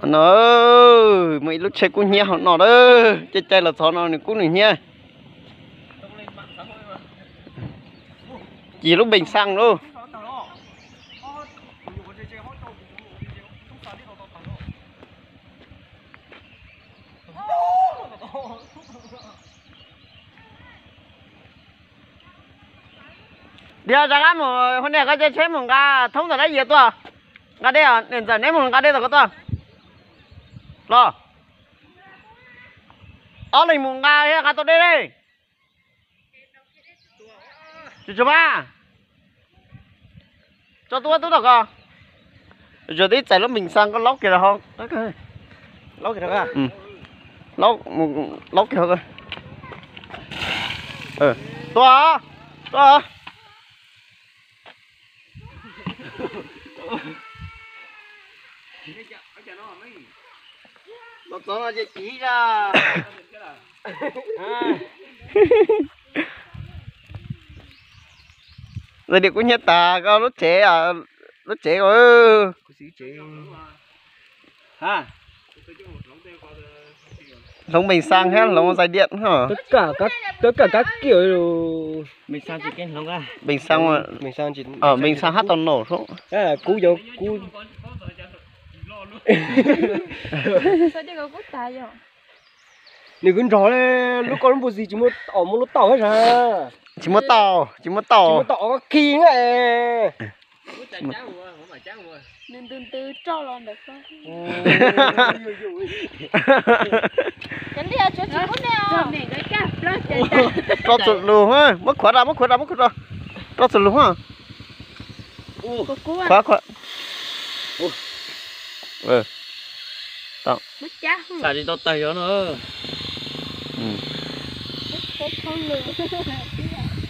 No, muaj ib lub tsheb kub hnyiab hauv no lawm, caij caij los txog no nws kub nws hnyiab. Ci lub npees xaa lauj. Diag, rov qab mus, hu niam koj caij tsheb mus nqa thoob ntawm dab yias tuaj. Nqa dej, niam ntxawm neb mus nqa dej tom ko tuaj. Los, ob leeg mus nqa, nqa tau dej dej. Tsis tshua mas, tso tuaj tub tom ko. Zoo tib txais lub npees xaa koj laub kiag rau hauv. Laub kiag rau, laub kiag hauv. Tuaj, tuaj. Los txog no ces kiv ra. Zais diam kub hnyiab tas koj lub tsev, lub tsev. Hloov npees xaa thiab hloov zais diam. Npees xaa, npees xaa hab tau nau. Kub yog kub. Nws kuj nrog lub koj lub npua xis tsis muaj, muaj lub taub hab sas. Tsis muaj taub, tsis muaj taub. Tsis muaj taub, koj khi na. Rau txug lug, muab khuav ra, muab khuav ra, muab khuav ra. Rau txug lug. Khuav, khuav. Txham tsis tau tawg yog no.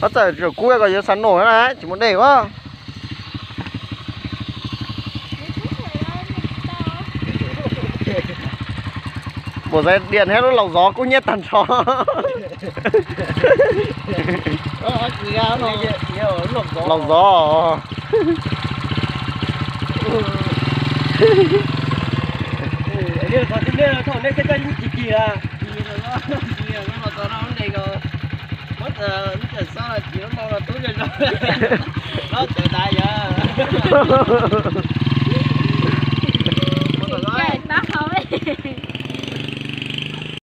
Ob txawm tsuas kub kom yuav xa noj na, tsis muaj dej as. Npua zais diam thiab lub laus zov kub hnyiab tag nrho. Laus zov.